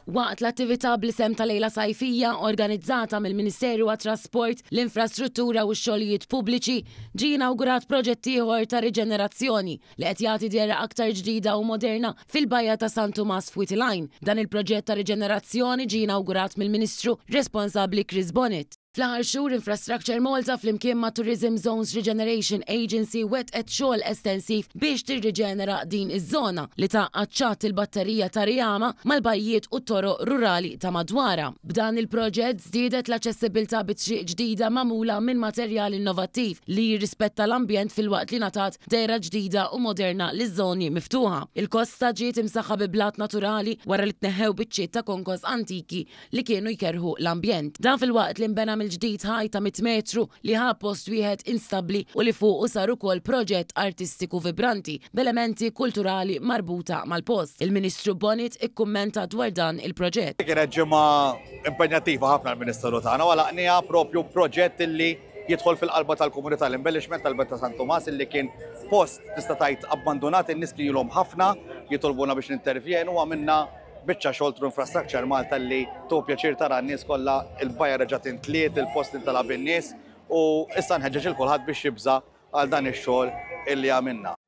Waqt l-attività bl-isem ta' Lejla Sajfija organizzata mill-Ministeru għat-Trasport, l-Infrastruttura u x-Xogħlijiet Pubbliċi, ġie inawgurat proġett ieħor ta' riġenerazzjoni li qed jagħti dehra aktar ġdida u moderna fil-Bajja ta' San Tumas f'Wied il-Għajn. Dan il-proġett ta' riġenerazzjoni ġie inawgurat mill-Ministru responsabbli Chris Bonett. Fl-aħħar xhur Infrastructure Malta flimkien ma' Tourism Zones Regeneration Agency wettqet xogħol estensiv biex tirriġenera din iż-żona li tgħaqqad xatt il-batterija ta' Riama mal-bajjiet u t-toroq rurali ta' madwarha. B'dan il-proġett żdiedet l-aċċessibbiltà bi triq ġdida magħmula minn materjal innovattiv li jirrispetta l-ambjent filwaqt li ngħatat dehra ġdida u moderna liż-żoni miftuħa. Il-kosta ġiet imsaħħa bi blat naturali wara li tneħħew biċċiet ta' konkos antiki li kienu jkerrħu l-ambjent. Dan filwaqt li nbena mill-ġdid ħajt ta' 100 metru li ħa post wieħed instabbli u li fuqu sar ukoll proġett artistiku vibranti b'elementi kulturali marbuta mal-post. Il-Ministru Bonnitt ikkummenta dwar dan il-proġett. Kienet ġimgħa impenjattiva ħafna għall-Ministeru tagħna u għalaqniha propju b'proġett illi jidħol fil-qalba tal-komunità, l-embellishment tal-Belt ta' San Tumas illi kien post tista' tgħid abbandunat, in-nies kien ilhom ħafna jitolbuna biex nintervjenu, għamilna Biċċa xogħol through Infrastructure Malta li tieħu pjaċir tara n-nies kollha, il-bajja reġgħet intliet, il-post intela' bin-nies u issa nħeġġeġ lil kulħadd biex jibża' għal dan ix-xogħol illi għamilna.